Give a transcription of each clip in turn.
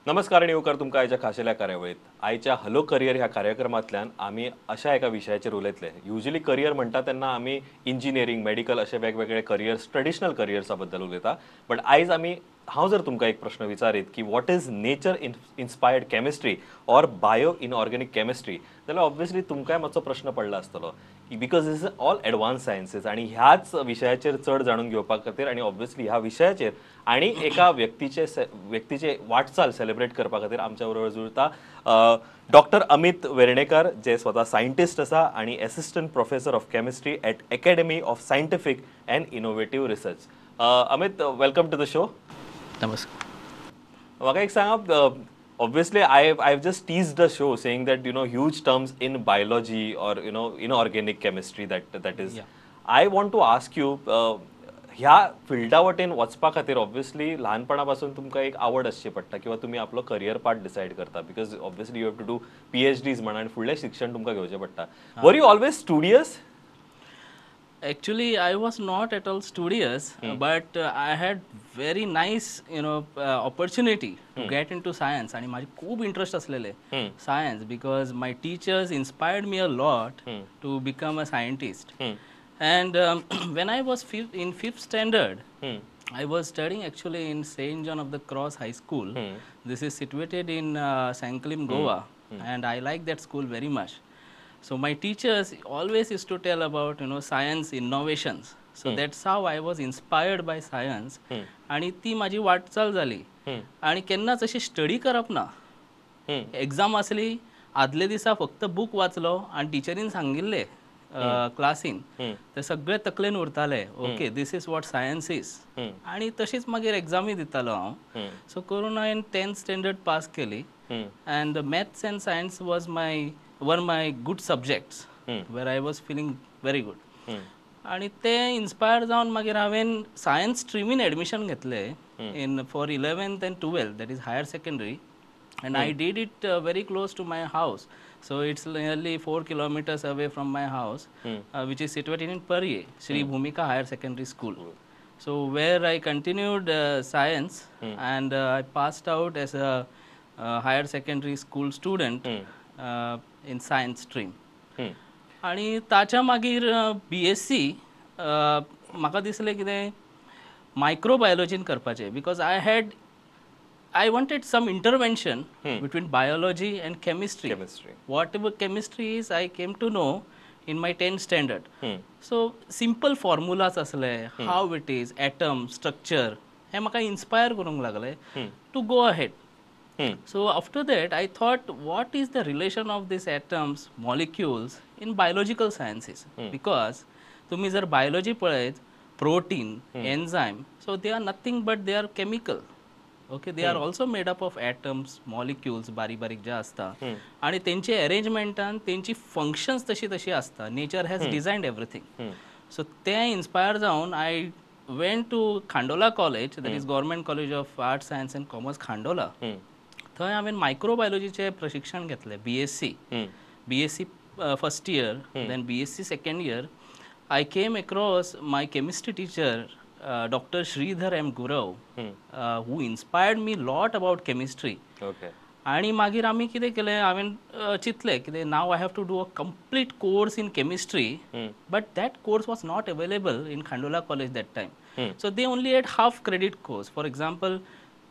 नमस्कार आनी येवकार तुमकां आयच्या खाशेल्या कार्यावळीत. आयच्या हॅलो करियर ह्या कार्यक्रमांतल्यान आमी अशा एका विशयाचेर उलयतले. युजली करियर म्हणटा तेन्ना आमी इंजिनियरींग, मेडिकल अशे वेगवेगळे करियर्स, ट्रेडिशनल करियर्सा बद्दल उलयता. बट आयज आमी, हांव जर तुमकां एक प्रश्न विचारीत की what is nature inspired chemistry or bio inorganic chemistry, जाल्यार ऑब्वियसली तुमकांय मातसो प्रश्न पडला आसतलो, because is all advance sciences. आनी ह्याच विशयाचेर चड जाणून घेवपा खातीर आनी ऑब्वियसली ह्या विशयाचेर आनी एका व्यक्तीचे वाटचाल सेलिब्रेट करपा खातीर आमच्या बरोबर जुळता डॉक्टर अमित वेर्णेकर, जे स्वता सायंटिस्ट आसा आनी assistant professor of chemistry at Academy of Scientific and Innovative Research. Amit, welcome to the show. नमस्कार. म्हाका एक सांगा, obviously I've just teased the show saying that huge terms in biology or inorganic chemistry, that is, I want to ask you, ह्या फिल्डा वटेन वचपा खातीर obviously ल्हानपणा पासून तुमकां एक आवड आसची पडटा किंवा तुमी आपलो करियर पार्ट डिसायड करता, because obviously you have to do PhDs म्हणा आनी फुडलें शिक्षण तुमकां घेवचें पडटा. Were you always studious? Actually, I was not at all studious, but I had very nice opportunity to get into science. आणि माझी खूप इंटरेस्ट असलेले science, because my teachers inspired me a lot to become a scientist. And when I was in fifth standard, I was studying actually in Saint John of the Cross High School. This is situated in Sanquelim, Goa, and I like that school very much. So my teachers always used to tell about science innovations. So that's how I was inspired by science. आणि ती माझी वाटचाल जाली आणि केन्नाच अशी study करप ना. एग्जाम आसली, आदले दिसा फक्त बूक वाचलो आनी टिचरीन सांगिल्ले क्लासीन ते सगळे तकलेन उरताले, okay, this is what science is. आणि तशीच मागीर एग्जामी दितालो हांव. सो करून हांवें टेन्थ स्टँडर्ड पास केली and maths and science was my were my good subjects where I was feeling very good. आणि ते इन्स्पायर जावन मागीर हांवें सायन्स स्ट्रिमीन एडमिशन घेतलें in for 11th and 12th, that is higher secondary, and I did it very close to my house. So it's nearly 4 kilometers away from my house, which is situated in Parye, Shri Bhumika Higher Secondary School. So where I continued science and I passed out as a higher secondary school student in science stream. आणि ताच्या मागीर BSc म्हाका दिसलें कितें मायक्रोबायोलॉजीन करपाचें, because I wanted some intervention between biology and chemistry. Chemistry. Whatever chemistry is, I came to know in my 10th standard. So simple formulas असले, how it is, atom, structure, हे म्हाका इन्स्पायर करूंक लागले to go ahead. So after that, I thought, what is the relation of these atoms, molecules in biological sciences? Because तुम्ही जर biology पळयत, protein, enzyme, so they are nothing but they are chemical. Okay, they are also made up of atoms, molecules, बारीक बारीक जे आसता आणि तेंचे अरेंजमेंटान तेंची functions तशी तशी आसता. Nature has designed everything. So ते इन्स्पायर जावन I went to Khandola College, that is Government College of Arts, Science and Commerce, Khandola. थंय हांवें मायक्रोबायोलॉजीचें प्रशिक्षण घेतलें, BSc, BSc first year, then BSc second year. I came across my chemistry teacher, Doctor Shridhar M Gurav, who inspired me lot about chemistry. आणि मागीर आमी कितें केलें, हांवें चिंतलें कितें, now I have to do a complete course in chemistry, but that course was not available in Khandola College that time. So they only had half credit course. For example,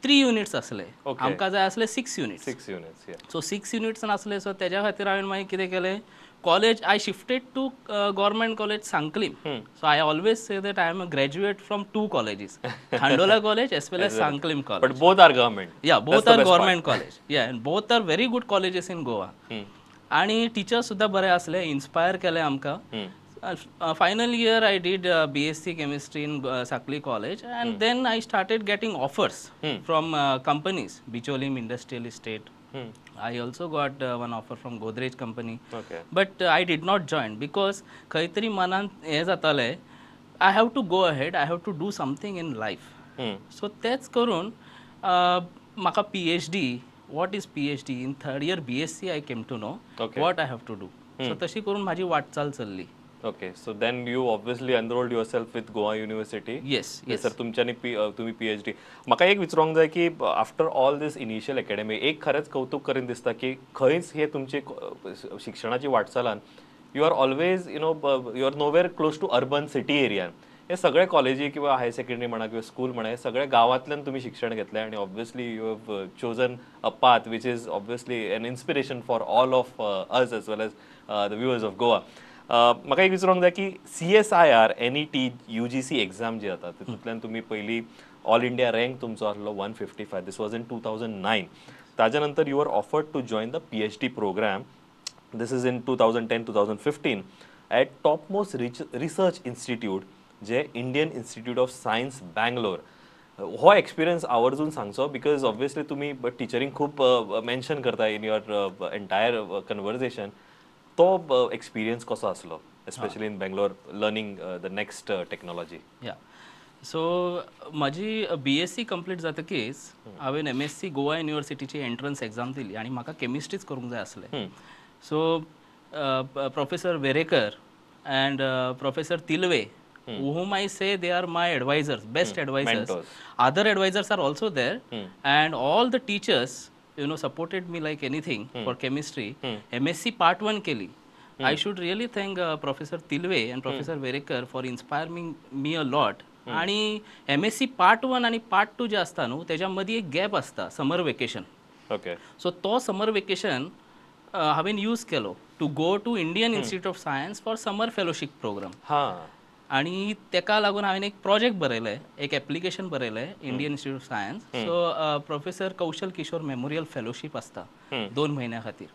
3 units आसले, आमकां जाय आसले six units. Six units. So six units नासले, so तेज्या खातीर हांवें मागीर कितें केलें, college I shifted to Government College, Sanquelim. So I always say that I am a graduate from two colleges, Khandola College as well as Sanquelim College. But both are government. Yeah, both are government college. Yeah, and both are very good colleges in Goa. आणि teachers सुद्दां बरे आसले, inspire केले आमकां. Final year I did BSc chemistry in Sanquelim College and then I started getting offers from companies, Bicholim Industrial Estate. I also got one offer from Godrej company. But I did not join because खंय तरी मनान हें जातालें, I have to go ahead, I have to do something in life. So तेच करून म्हाका PhD, what is PhD, in third year BSc I came to know what I have to do. So तशी करून म्हाजी वाटचाल चल्ली. Okay, so then you obviously enrolled yourself with Goa University. Yes yes. Sir तुमच्यांनी तुमी PhD. म्हाका एक विचारूंक जाय की after all this initial academy एक खरेंच कौतूक करीन दिसता की खंयच हे तुमची शिक्षणाची वाटचालान you are always you are nowhere close to urban city एरियान. हे सगळे कॉलेजी किंवा हायर सेकंडरी म्हणा किंवा स्कूल म्हणा, हे सगळे गांवांतल्यान तुमी शिक्षण घेतलें आनी obviously you have chosen a path which is obviously an inspiration for all of us as well as the viewers of Goa. म्हाका एक विचारूंक जाय की CSIR NET UGC exam जी जाता तितूंतल्यान तुमी पयली ऑल इंडिया रँक तुमचो आसलो 155. This was in 2009. ताज्या नंतर you are offered to join the PhD program. This is in 2010-2015 at top most research institute J Indian Institute of Science Bangalore. हो एक्सपिरियन्स आवर्जून सांगचो because obviously तुमी टिचरींग खूब mention करता in your entire conversation. तो experience कसो आसलो especially in Bangalore learning the next technology? या, so म्हजी BSc complete जातकीच हांवें MSc Goa युनिवर्सिटीची एंट्रन्स exam दिली आनी म्हाका केमिस्ट्रीच करूंक जाय आसलें. So Professor Verekar and Professor Tilve, whom I say they are my advisors, best advisors. Mentors. Other advisors are also there, and all the teachers, you know, supported me like anything for chemistry. MSc part 1 केली. I should really thank Professor Tilve and Professor Verekar for inspiring me a lot. आणि MSc part 1 आणि part 2 जे असता न्हू तेज्या मदीं एक gap आसता, summer vacation. Okay. So तो समर वेकेशन हांवें यूज केलो to go to Indian Institute of Science for summer fellowship program. आणि तेका लागून हांवें एक प्रोजेक्ट बरयलें, एक एप्लिकेशन बरयलें Indian Institute of Science. So Professor Kaushal Kishore Memorial Fellowship आसता 2 म्हयन्या खातीर,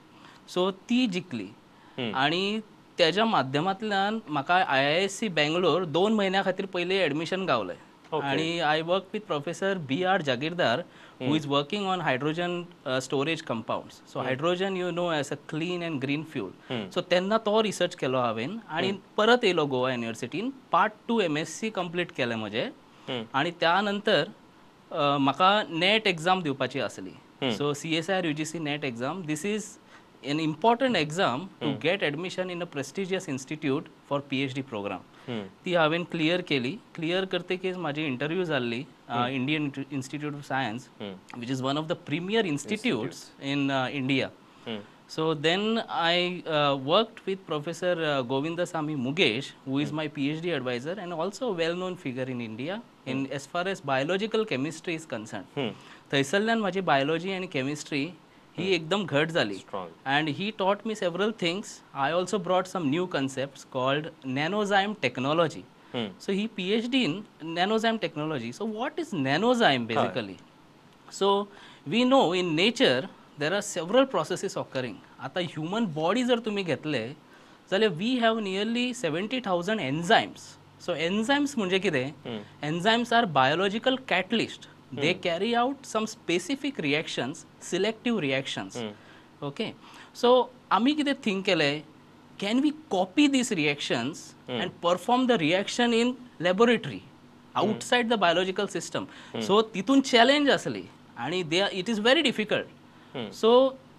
सो ती जिखली आणि तेज्या माध्यमांतल्यान म्हाका IISc Bangalore 2 म्हयन्या खातीर पयलीं एडमिशन गावलें. आणि I work with Professor B.R. Jagirdar, who is working on hydrogen storage compounds. So hydrogen you know as a clean and green fuel. So तेन्ना तो रिसर्च केलो हांवें आनी परत येयलो गोवा युनिवर्सिटीन, पार्ट 2 MSc complete केलें म्हजें. आनी त्या नंतर म्हाका नॅट एग्जाम दिवपाची आसली. So CSIR UGC NET exam, this is an important exam to get admission in a prestigious institute for PhD program. ती हांवें क्लियर केली. क्लियर करतकीच म्हाजी इंटरव्यू जाल्ली Indian Institute of Science, which is one of the premier institutes in India. So then I worked with Professor Govindasamy Mugesh, who is my PhD advisor and also a well-known figure in India in as far as biological chemistry is concerned. थंयसरल्यान म्हाजी biology आनी chemistry ही एकदम घट जाली. And he taught me several things. I also brought some new concepts called nanozyme technology. So he PhD in nanozyme technology. So what is nanozyme basically? So we know in nature there are several processes occurring. आता human body जर तुमी घेतले जाल्यार we have nearly 70,000 enzymes. So enzymes म्हणजे कितें? Enzymes are biological catalyst. They carry out some specific reactions, selective reactions. Okay. So आमी कितें think केलें, can we copy these reactions and perform the reaction in laboratory outside the biological system? So तितून challenge आसली आनी they it is very difficult. So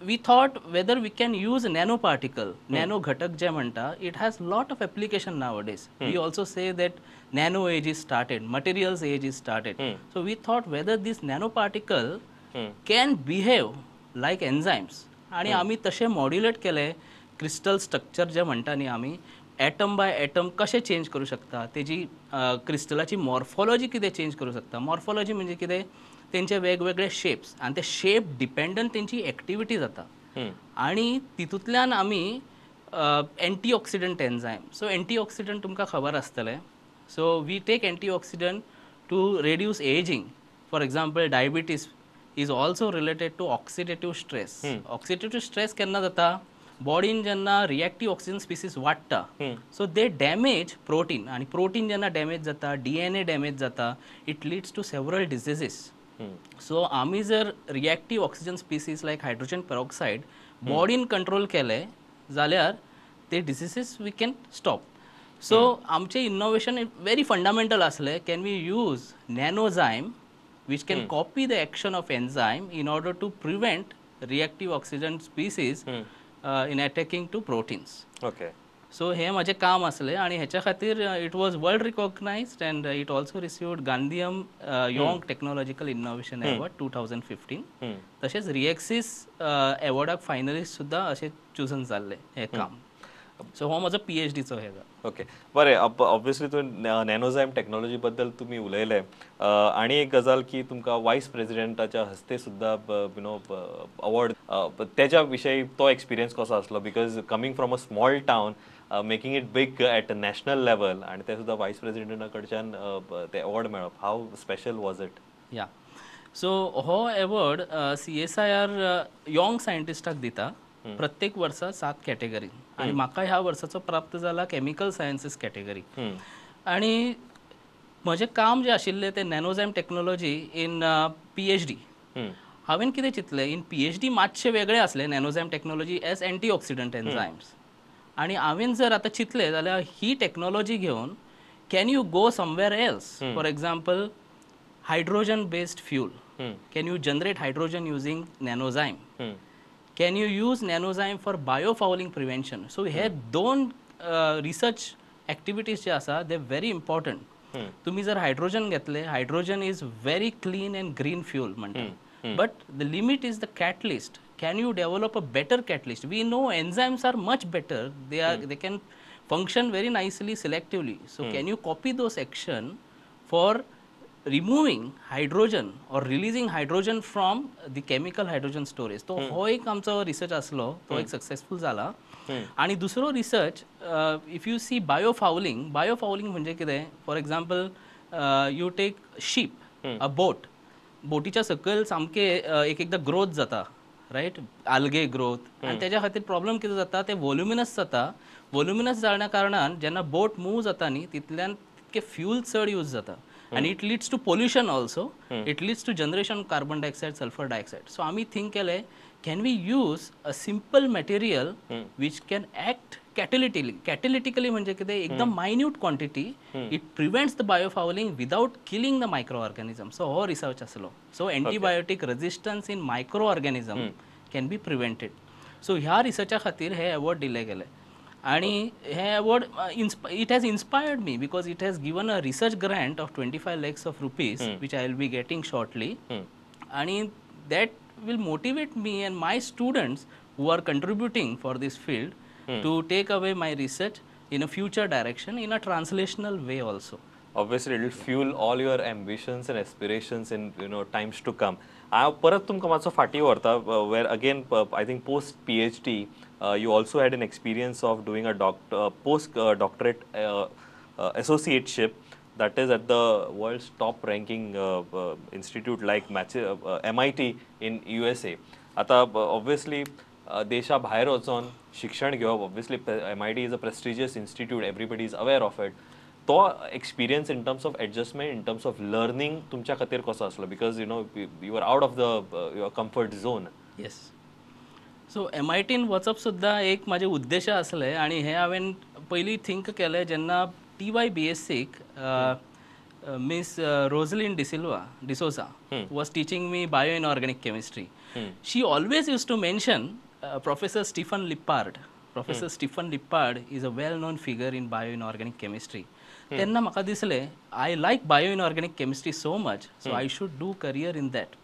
we thought whether we can use nano particle, nano घटक जे म्हणटा, it has lot of application nowadays. We also say that nano age is started, materials age is started. So we thought whether this nano particle can behave like enzymes. आनी आमी तशें modulate केलें, crystal structure जे म्हणटा न्ही आमी atom by atom कशें change करूं शकता, तेजी क्रिस्टलाची मॉर्फोलॉजी कितें चेंज करूं शकता. मॉर्फोलॉजी म्हणजे कितें, तेंचे वेगवेगळे शेप्स आनी ते शेप डिपेंडंट तेंची एक्टिविटी जाता. आनी तितूंतल्यान आमी एंटीऑक्सिडंट एन्झायम, सो एंटीऑक्सिडंट तुमकां खबर आसतलें. So we take antioxidant to reduce ageing. For example diabetes is also related to oxidative stress. Oxidative stress केन्ना जाता, बॉडीन जेन्ना रिएक्टीव ऑक्सिजन स्पिसीस वाडटा, सो दे डॅमेज प्रोटीन, आनी प्रोटीन जेन्ना डॅमेज जाता, DNA damage जाता, it leads to several diseases. So आमी जर reactive oxygen species like hydrogen peroxide बॉडीन control केले जाल्यार ते diseases we can stop. So आमचें इनोवेशन वेरी फंडामेंटल आसलें, can we use nanozyme which can copy the action of enzyme in order to prevent reactive oxygen species in attacking to proteins. Okay. So हें म्हजें काम आसलें आनी हेच्या खातीर it was world recognized and it also received Gandhium Young Technological Innovation Award 2015. तशेंच रिएक्सिस एवॉर्डाक finalist सुद्दां अशें चुजन जाल्लें हें काम. सो हो म्हजो पीएचडीचो हे. ओके, बरें. ऑब्वियसली तुवें नॅनोझायम टेक्नॉलॉजी बद्दल तुमी उलयले आनी एक गजाल की तुमकां वायस प्रेसिडेंटाच्या हस्ते सुद्दां you know award, तेज्या विशयी तो एक्सपिरियन्स कसो आसलो? Because coming from a small town, making it big at a national level आनी ते सुद्दां वायस प्रेसिडेंटा कडच्यान ते अवॉर्ड मेळप, how special was it? Yeah, so हो एवॉर्ड CSIR young सायंटिस्टाक दिता प्रत्येक वर्सा 7 कॅटेगरी आनी म्हाका ह्या वर्साचो प्राप्त जाला केमिकल सायन्सीस कॅटेगरी. आनी म्हजें काम जें आशिल्लें तें nanozyme technology in PhD. हांवें कितें चिंतलें, इन PhD मातशें वेगळें आसलें nanozyme technology as antioxidant enzymes. आनी हांवें जर आतां चिंतलें जाल्यार ही टॅक्नोलॉजी घेवन can you go somewhere else? For example, hydrogen based fuel. Can you generate hydrogen using nanozyme? Can you use nanozyme for biofouling prevention? So हे दोन रिसर्च एक्टिविटीज जे आसा they very important. तुम्ही जर हायड्रोजन घेतले, hydrogen is very clean and green fuel म्हणटा, but the limit is the catalyst. Can you develop a better catalyst? We know enzymes are much better, they can function very nicely selectively. So can you copy those action for removing hydrogen or releasing hydrogen from the chemical hydrogen storage? तो हो एक आमचो research आसलो, तो एक successful जाला. आनी दुसरो research, if you see biofouling, biofouling म्हणजे कितें? For example, you take ship, a boat, बोटीच्या सकयल सामके एक एकदां ग्रोथ जाता, रायट, आल्गे ग्रोथ. आनी तेज्या खातीर प्रॉब्लम कितें जाता, ते वॉल्युमिनस जाता. वॉल्युमिनस जाल्या कारणान जेन्ना बोट मूव जाता न्ही, तितल्यान तितके फ्यूल चड यूज जाता आनी it leads to pollution also, it leads to generation of carbon dioxide, sulphur dioxide. So आमी थिंक केलें, can we use a simple material which can act catalytically? Catalytically म्हणजे कितें, एकदम minute quantity, it prevents the biofouling without killing the micro organism. So हो research आसलो. So antibiotic resistance in micro organism can be prevented. So ह्या रिसर्चा खातीर हे award दिले गेले. आनी हे award it has inspired me because it has given a research grant of 25 lakhs of rupees which I will be getting shortly. आनी that will motivate me and my students who are contributing for this field to take away my research in a future direction in a translational way also. Obviously it will fuel all your ambitions and aspirations in you know times to come. हांव परत तुमकां मातसो फाटीं व्हरता, where again I think post PhD you also had an experience of doing a post doctorate associateship, that is at the world's top ranking institute like MIT in USA. आतां obviously देशा भायर वचोन शिक्षण घेवप, obviously MIT is a prestigious institute, everybody is aware of it. तो experience in terms of adjustment, in terms of learning तुमच्या खातीर कसो आसलो? Because you know you are out of the your comfort zone. Yes, so MITन वचप सुद्दां एक म्हाजे उद्देश आसले आनी हें हांवें पयलीं थिंक केलें जेन्ना TY BSc Miss Roselyn D'Souza was teaching me bio inorganic chemistry. She always used to mention Professor Stephen Lippard. Professor Stephen Lippard is a well known figure in bio inorganic chemistry. तेन्ना म्हाका दिसलें, I like bio inorganic chemistry so much, so I should do career in that.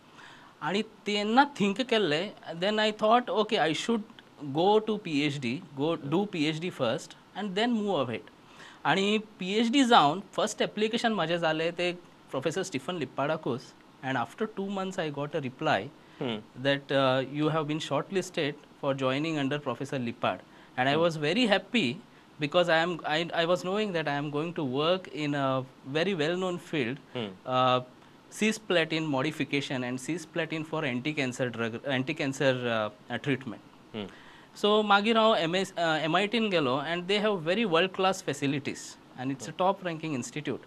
आनी तेन्ना think केल्लें, then I thought okay I should go to PhD, go do PhD first and then move ahead. आनी PhD जावन first application म्हाजें जालें तें professor Stephen लिप्पार्डाकूच. And after 2 months I got a reply that you have been shortlisted for joining under Professor Lippard. And I was very happy because I was knowing that I am going to work in a very well known field, cisplatin modification and cisplatin for anti-cancer drug, anti-cancer treatment. So मागीर हांव MIT न गेलो and they have very world class facilities and it's a top ranking institute.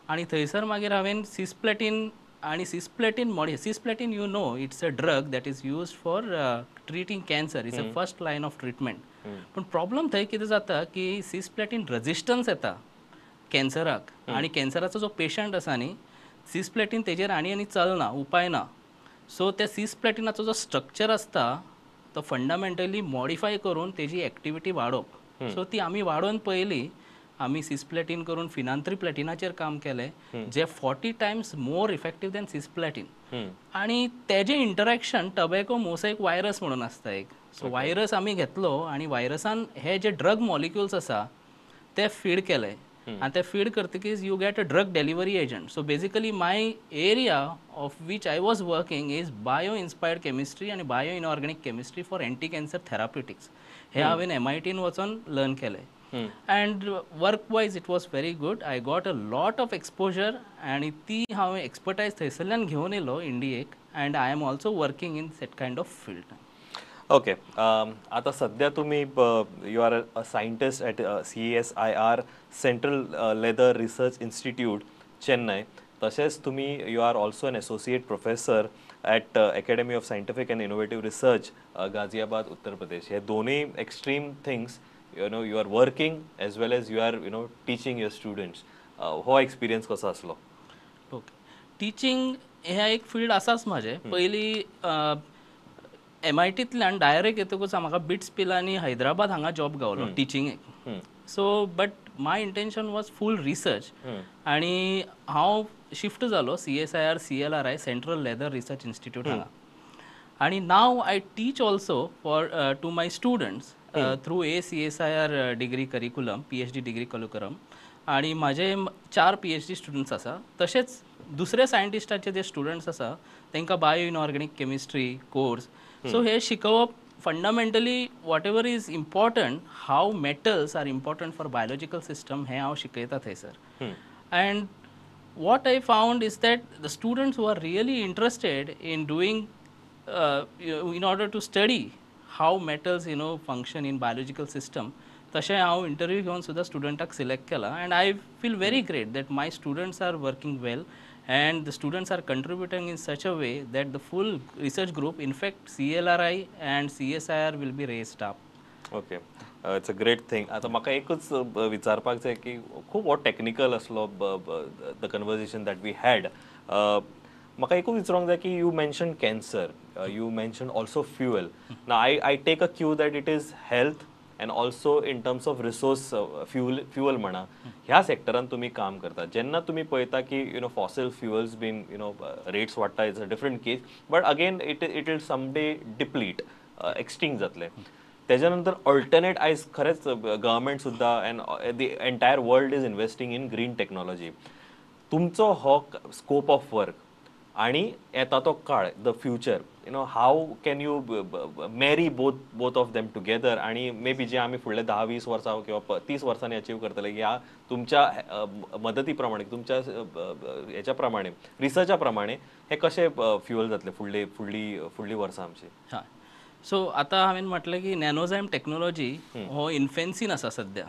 आनी थंयसर मागीर हांवें cisplatin आनी cisplatin cisplatin you know it's a drug that is used for treating cancer, it's a first line of treatment. पूण problem थंय कितें जाता की सिसप्लॅटीन रेजिस्टन्स येता कॅन्सराक आनी कॅन्सराचो जो पेशंट आसा न्ही, सिसप्लॅटीन तेजेर आनी आनी चलना, उपाय ना. सो त्या सिसप्लॅटिनाचो जो स्ट्रक्चर आसता तो फंडामेंटली मॉडिफाय करून तेजी एक्टिविटी वाडोवप. सो ती आमी वाडोवन पळयली. आमी सिसप्लॅटीन करून फिनांत्रीप्लॅटिनाचेर काम केलें, जे 40 times more effective than cisplatin. आनी तेजें इंटरॅक्शन टबॅको मोसायक व्हायरस म्हणून आसता एक. सो व्हायरस आमी घेतलो आनी व्हायरसान हे जे ड्रग मॉलिक्युल्स आसा ते फीड केले आनी ते feed करतकीच you get a drug delivery agent. So basically my area of which I was working is bio inspired chemistry आनी bio inorganic chemistry for anti cancer therapeutics. हे हांवें MITन वचोन लर्न केलें. And work wise it was very good. I got a lot of exposure आनी ती हांवें एक्सपर्टायज थंयसरल्यान घेवन येयलो इंडियेक and I am also working in that kind of field. Okay, आता सध्या तुम्ही you are a scientist at CSIR Central Leather Research Institute, Chennai. तशेंच तुम्ही you are also an associate professor at Academy of Scientific and Innovative Research, Ghaziabad, Uttar Pradesh. हे दोन्ही extreme things, you are working as well as you are teaching your students. हो experience कसो आसलो? Okay, teaching हें एक field आसाच म्हाजें. पयलीं MITतल्यान डायरेक्ट येतकूच म्हाका बिट्स पिलानी हैदराबाद हांगा जॉब गावलो टिचिंगेक. So but my intention was full research आनी हांव शिफ्ट जालो CSIR CLRI Central Leather Research Institute हांगा. आनी now I teach also for to my students through a CSIR degree curriculum, PhD degree curriculum. आनी म्हाजे 4 PhD students आसा. तशेंच दुसरे सायंटिस्टाचे जे स्टुडंट्स आसा तांकां bio inorganic chemistry course. So हे शिकोवप fundamentally whatever is important, how metals are important for biological system हें हांव शिकयता थंयसर. And what I found is that the students who are really interested in doing in order to study how metals function in biological system, तशें हांव interview घेवन सुद्दां स्टुडंटाक select केला. And I feel very great that my students are working well and the students are contributing in such a way that the full research group, in fact CLRI and CSIR will be raised up. Okay, it's a great thing. आतां म्हाका एकूच विचारपाक जाय की खूब हो technical आसलो the conversation that we had. म्हाका एकूच विचारूंक जाय की you mention cancer, you mention also fuel. ना I take a cue that it is health and also in terms of resource fuel म्हणा, ह्या सेक्टरान तुमी काम करता. जेन्ना तुमी पळयता की फॉसिल फ्युअल्स बीन रेट्स वाडटा, it's a different case, but again it it will someday deplete, extinct जातले. तेज्या नंतर ऑल्टरनेट आयज खरेंच गव्हर्मेंट सुद्दां and the entire world is investing in green technology. तुमचो हो स्कोप ऑफ वर्क आणि येता तो काळ, the future, how can you marry both of them together? आणि मे बी जे आमी फुडले 10-20 वर्सां किंवा 30 वर्सांनी अचीव करतले ह्या तुमच्या मदती प्रमाणे, तुमच्या हेच्या प्रमाणे, रिसर्चा प्रमाणे हे कशें फ्युअल जातले फुडले फुडली फुडली वर्सां आमची? हय, सो आतां हांवें म्हटलें की नॅनोझायम टॅक्नोलॉजी हो इन्फेन्सीन आसा सद्या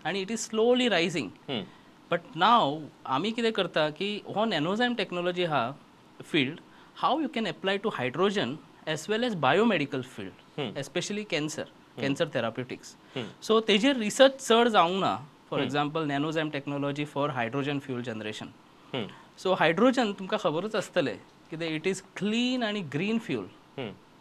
आनी it is slowly rising. But now आमी कितें करता की हो नॅनोझायम टॅक्नोलॉजी हा field, how you can apply to hydrogen as well as biomedical field, especially cancer therapeutics. So तेजेर रिसर्च चड जावंक ना. For example nanozyme technology for hydrogen fuel generation. So hydrogen तुमकां खबरूच आसतलें कितें, it is clean आनी ग्रीन फ्युल.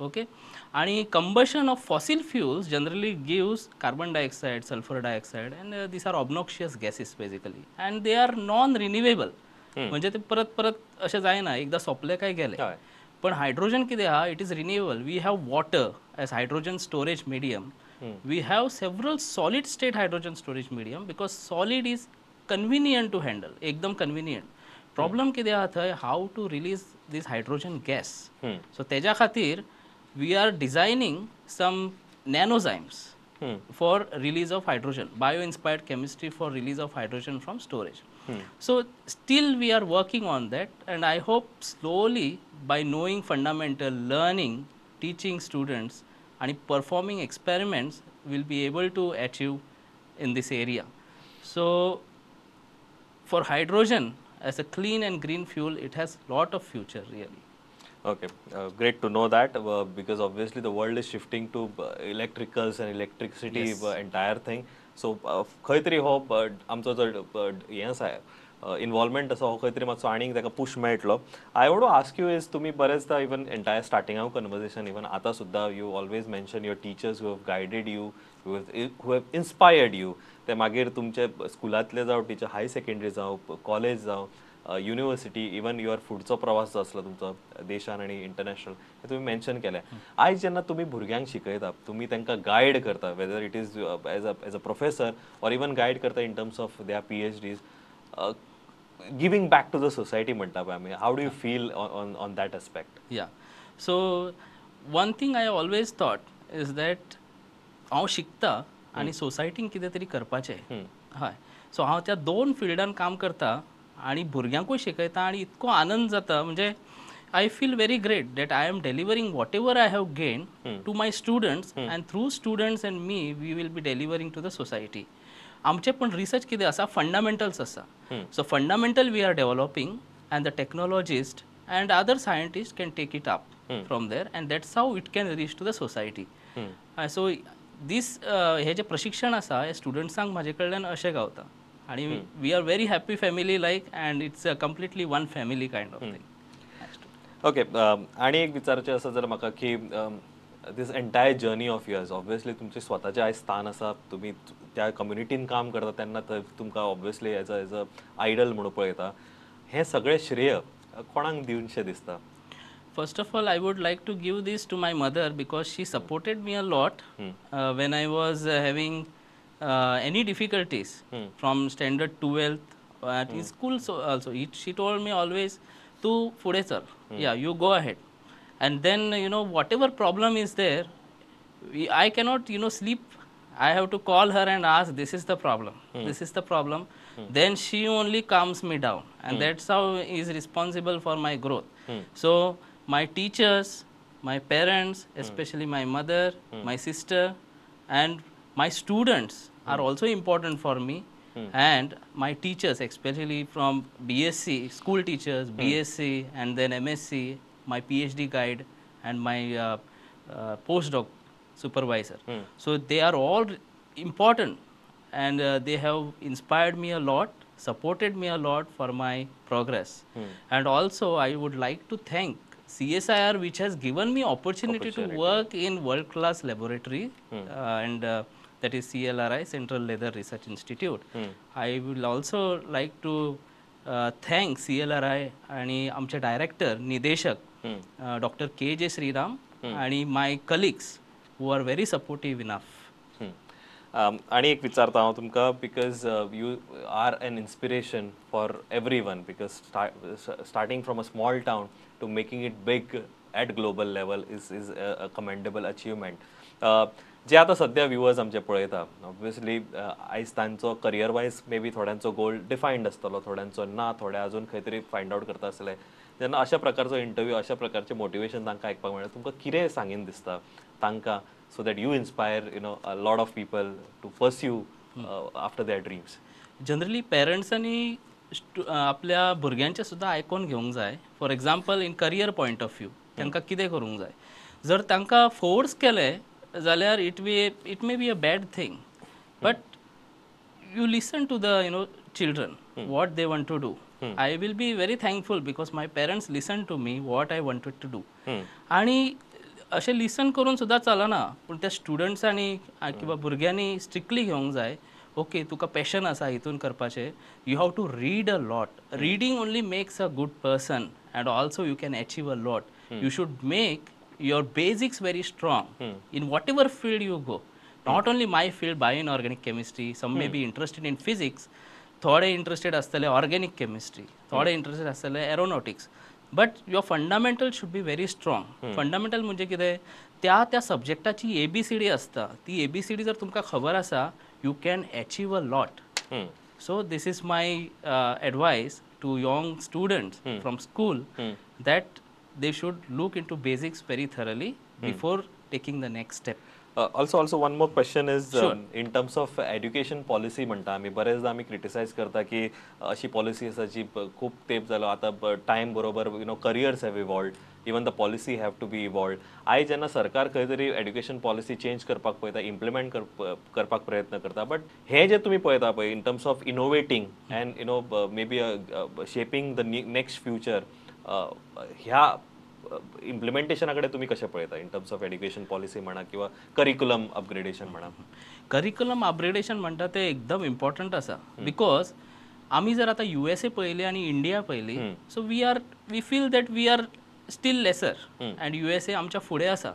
ओके, आनी combustion of fossil fuels generally gives carbon dioxide, sulphur dioxide and these are obnoxious gases basically and they are non renewable. म्हणजे ते परत परत अशें जायना, एकदां सोंपले काय गेले. पण हायड्रोजन कितें आहा, it is renewable. We have water as hydrogen storage medium. We have several solid state hydrogen storage medium because solid is convenient to handle, एकदम कन्विनियंट. प्रॉब्लम कितें आहा थंय, how to release this hydrogen gas. So तेज्या खातीर we are designing some nanozymes for release of hydrogen, bio inspired chemistry for release of hydrogen from storage. So still we are working on that and I hope slowly by knowing fundamental, learning, teaching students and performing experiments will be able to achieve in this area. So for hydrogen as a clean and green fuel, it has lot of future really. Okay, great to know that because obviously the world is shifting to electricals and electricity. Yes. Entire thing. So खंय तरी हो आमचो जो हें आसा involvement आसा हो खंय तरी मातसो आनीक ताका पुश मेळटलो. I want to ask you is तुमी बरेचदा इवन एंटायर स्टार्टिंगाक कन्वर्सेशन इवन आतां सुद्दां you always mention your teachers who have guided you, who have inspired you. ते मागीर तुमचे स्कुलांतले जावं, टिचर, हायर सेकंडरी जावं, कॉलेज जावं, युनिवर्सिटी, इवन your फुडचो प्रवास जो आसलो तुमचो देशान आनी इंटरनॅशनल, हे तुमी मेन्शन केलें. आयज जेन्ना तुमी भुरग्यांक शिकयता, तुमी तांकां गायड करता, whether it is as a professor or even guide करता in terms of their PhDs, giving back to the society म्हणटा पळय आमी, how do you feel on that aspect? Yeah. So one thing I always thought is that हांव शिकता आनी सोसायटीन कितें तरी करपाचें. हय, सो हांव त्या दोन फिल्डान काम करता आनी भुरग्यांकूय शिकयता आनी इतको आनंद जाता, म्हणजे I feel very great that I am delivering whatever I have gain to my students, and through students and me we will be delivering to the society. आमचें पण रिसर्च कितें आसा, फंडामेंटल्स आसा. So fundamental we are developing and the technologist and other scientist can take it up from there, and that's how it can reach to the society. So this हे जे प्रशिक्षण आसा हे स्टुडंट्सांक म्हाजे कडल्यान अशें गावता आनी we are very happy family like, and it's a completely one family kind of thing. Okay, आनी एक विचारचें आसा जर म्हाका की this entire journey of yours, obviously तुमचें स्वताचें आयज स्थान आसा, तुमी त्या कम्युनिटीन काम करता तेन्ना थंय तुमकां obviously as a idol म्हणून पळयता. हें सगळें श्रेय कोणाक दिवनशें दिसता? First of all, I would like to give this to my mother because she supported me a lot when I was having any difficulties from standard 12th at in school. So also she told me always, "Tu फुडें चल, yeah, you go ahead." And then whatever problem is there, I cannot sleep. I have to call her and ask, this is the problem, this is the problem. Then she only calms me down, and that's how is responsible for my growth. So my teachers, my parents, especially my mother, my sister, and my students are also important for me. And my teachers, especially from BSc, school teachers, BSc and then MSc, my PhD guide and my postdoc supervisor. So they are all important, and they have inspired me a lot, supported me a lot for my progress. And also I would like to thank CSIR, which has given me opportunity to work in world-class laboratory, and that is CLRI, Central Leather Research Institute. I will also like to thank CLRI आणि आमचे director, निदेशक doctor K जे श्रीराम आणि my colleagues who are very supportive enough. आनी एक विचारता हांव तुमकां, because you are an inspiration for everyone, because starting from a small town to making it big at global level is a commendable achievement. जे आतां सद्या व्युवर्स आमचे पळयता, obviously आयज तांचो career wise may be थोड्यांचो goal defined आसतलो, थोड्यांचो ना, थोडे अजून खंय तरी फायंड आवट करता आसले. जेन्ना अशा प्रकारचो इंटरव्यू, अशा प्रकारचें मोटिवेशन तांकां आयकपाक मेळटा, तुमकां कितें सांगीन दिसता तांकां, so that you inspire a lot of people to pursue after their dreams? Generally पेरंट्सांनी आपल्या भुरग्यांचें सुद्दां आयकोन घेवंक जाय. For example, in career point of view तांकां कितें करूंक जाय, जर तांकां फोर्स केलें जाल्यार it may be a bad thing, but you listen to the children, what they want to do. I will be very thankful because my parents listen to me what I wanted to do. आणि अशें listen करून सुद्दां चलना, पूण त्या स्टुडंट्सांनी किंवा भुरग्यांनी strictly घेवंक जाय. ओके, तुका पॅशन आसा हितून करपाचें, you have to read a lot. Reading only makes a good person, and also you can achieve a lot. You should make your basics very strong in whatever field you go. Not only my field, bioinorganic chemistry, some may be interested in physics, थोडे interested आसतले organic chemistry, थोडे interested आसतले aeronautics, but your fundamental should be very strong. Fundamental म्हणजे कितें, त्या त्या सब्जेक्टाची ABCD आसता, ती ABCD जर तुमकां खबर आसा, you can achieve a lot. So this is my advice to young students from school, that they should look into basics very thoroughly before taking the next step. Also one more question is, in terms of education policy म्हणटा आमी, बरेचदा आमी criticise करता की अशी policy आसा जी खूब तेंप जालो, आतां टायम बरोबर careers have evolved, even the policy have to be evolved. आयज जेन्ना सरकार खंय तरी एड्युकेशन पॉलिसी चेंज करपाक पळयता, इम्प्लिमेंट करपाक प्रयत्न करता, बट हें जें तुमी पळयता पळय in terms of innovating and maybe shaping the next future, ह्या इम्प्लिमेंटेशना कडेन तुमी कशें पळयता in terms of education policy म्हणा किंवा करिक्युलम अपग्रेडेशन म्हणा? करिक्युलम अपग्रेडेशन म्हणटा ते एकदम इम्पॉर्टंट आसा, because आमी जर आतां USA पळयली आनी इंडिया पळयली, so we feel that we are still lesser and USA आमच्या फुडें आसा.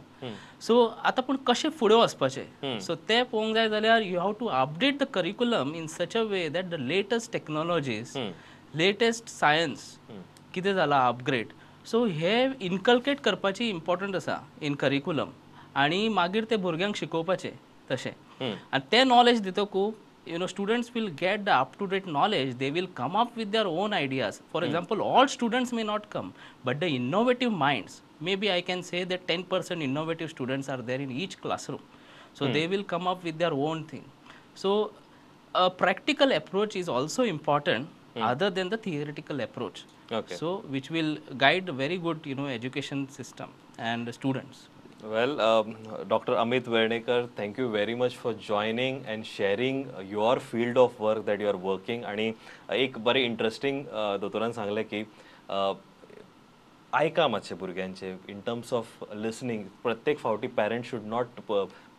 सो आतां पूण कशें फुडें वचपाचें, सो तें पळोवंक जाय जाल्यार you have to update the curriculum in such a way that the latest technologies, latest science कितें जालां अपग्रेड, सो हे इनकल्केट करपाची इम्पॉर्टंट आसा इन करिकुलम, आनी मागीर ते भुरग्यांक शिकोवपाचें तशें, आनी तें knowledge दितकूच you know students will get the up to date knowledge, they will come up with their own ideas. For example, all students may not come, but the innovative minds, maybe I can say that 10% innovative students are there in each classroom, so they will come up with their own thing. So a practical approach is also important other than the theoretical approach. Okay. So which will guide a very good, you know, education system and the students. Well, Dr. Amit Vernekar, thank you very much for joining and sharing your field of work that you are working. आणि एक बरें interesting दोतोरान सांगलें की आयका मातशें भुरग्यांचे in terms of listening. प्रत्येक फावटी parents should not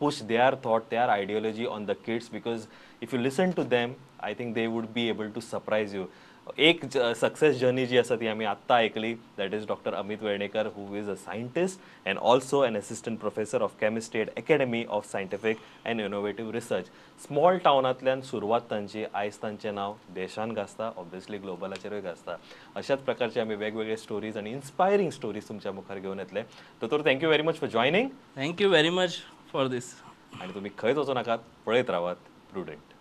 push their thought, their ideology on the kids, because if you listen to them, I think they would be able to surprise you. एक success journey जी आसा ती आमी आत्तां आयकली, that is doctor Amit Vernekar, who is a scientist and also an assistant professor of chemistry at Academy of Scientific and Innovative Research. Small टावनांतल्यान सुरवात तांची, आयज तांचें नांव देशान गाजता, ऑब्वियसली ग्लोबलाचेरूय गाजता. अशाच प्रकारचे आमी वेगवेगळे स्टोरीज आनी इन्स्पायरींग स्टोरीज तुमच्या मुखार घेवन येतले. दोतोर, thank you very much for joining. Thank you very much for this. आनी तुमी खंयच वचूं नाकात, पळयत रावात प्रुडंट.